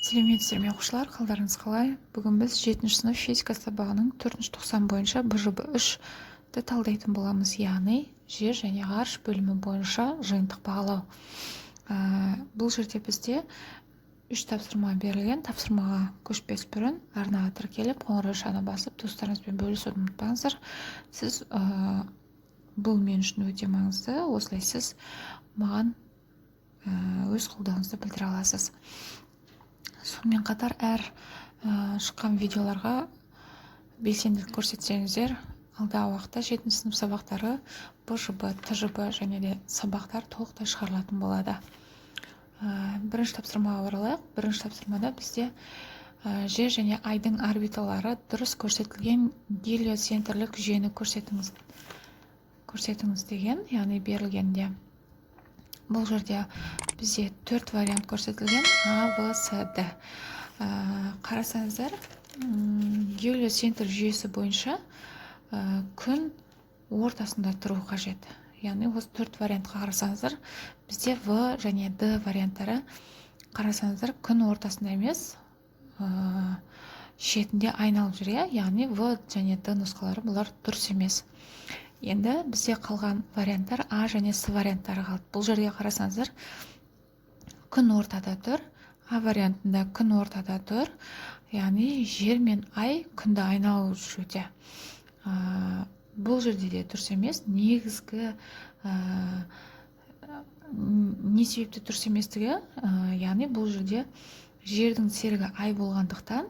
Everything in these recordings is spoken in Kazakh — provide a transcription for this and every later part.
Сәлеметсіздер ме, оқушылар! Қалдарыңыз қалай? Бүгін біз жетінші сынып физика сабағының төртінші тоқсан бойынша БЖБ 3-ті талдайтын боламыз, яғни жер және ғарыш бөлімі бойынша жиынтық бағалау. Бұл жерде бізде үш тапсырма берілген. Тапсырмаға көшпес бұрын арнаға тіркеліп, қоңыраушаны басып, туыстарыңызбен бөлісуді ұмытпаңыздар. Сіз бұл мен үшін өте маңызды. Осылай сіз маған өз қолдауыңызды білдіре аласыз. Сонымен қатар әр шыққан видеоларға белсенділік көрсетсеңіздер, алдағы уақытта жетінші сынып сабақтары, БЖБ, ТЖБ және де сабақтар толықтай шығарылатын болады. Бірінші тапсырмаға оралайық. Бірінші тапсырмада бізде жер және айдың орбиталары дұрыс көрсетілген гелиоцентрлік жүйені көрсетіңіз деген. Яғни берілгенде бұл жерде бізде төрт вариант көрсетілген: А, В, С, Д. Қарасаңыздар, гелиоцентр жүйесі бойынша күн ортасында тұру қажет. Яғни осы төрт вариантқа қарасаңыздар, бізде В және Д варианттары, қарасаңыздар, күн ортасында емес, шетінде айналып жүр, иә. Яғни В және Д нұсқалары, бұлар дұрыс емес. Енді бізде қалған варианттар А және С варианттары қалды. Бұл жерге қарасаңыздар, күн ортада тұр. А вариантында күн ортада тұр, яғни жер мен ай күнді айналып жүруде. Бұл жерде де дұрыс емес. Негізгі не себепті дұрыс еместігі, яғни бұл жерде жердің серігі ай болғандықтан,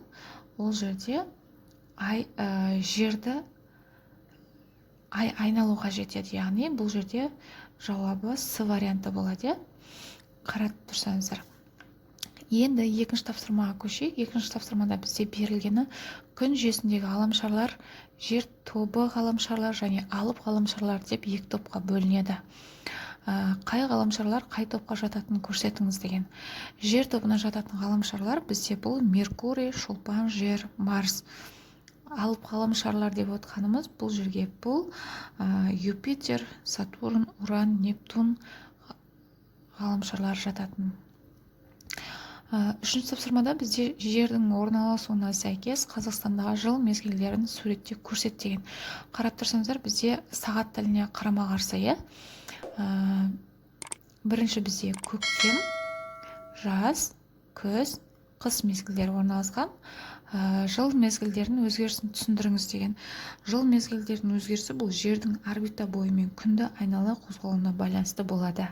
ол жерде ай жерді ай айналу қажет еді. Яғни бұл жерде жауабы С варианты болады, иә, қарап тұрсаңыздар. Енді екінші тапсырмаға көшейік. Екінші тапсырмада бізде берілгені: күн жүйесіндегі ғаламшарлар жер тобы ғаламшарлар және алып ғаламшарлар деп екі топқа бөлінеді. Қай ғаламшарлар қай топқа жататынын көрсетіңіз деген. Жер тобына жататын ғаламшарлар бізде бұл Меркурий, Шолпан, Жер, Марс. Алып ғаламшарлар деп отқанымыз бұл жерге бұл Юпитер, Сатурн, Уран, Нептун ғаламшарлары жататын. Үшінші тапсырмада бізде жердің орналасуына сәйкес Қазақстандағы жыл мезгілдерін суретте көрсет деген. Қарап тұрсаңыздар, бізде сағат тіліне қарама қарсы, иә. Бірінші бізде көктем, жаз, күз, қыс мезгілдері орналасқан. Жыл мезгілдерінің өзгерісін түсіндіріңіз деген. Жыл мезгілдерінің өзгерісі бұл жердің орбита бойымен күнді айнала қозғалуына байланысты болады.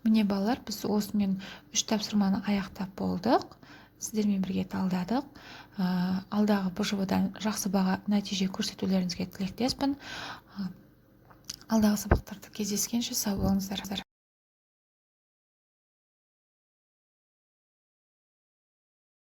Міне, балалар, біз осымен үш тапсырманы аяқтап болдық, сіздермен бірге талдадық. Алдағы БЖБ дан жақсы баға, нәтиже көрсетулеріңізге тілектеспін. Алдағы сабақтарда кездескенше, сау болыңыздар.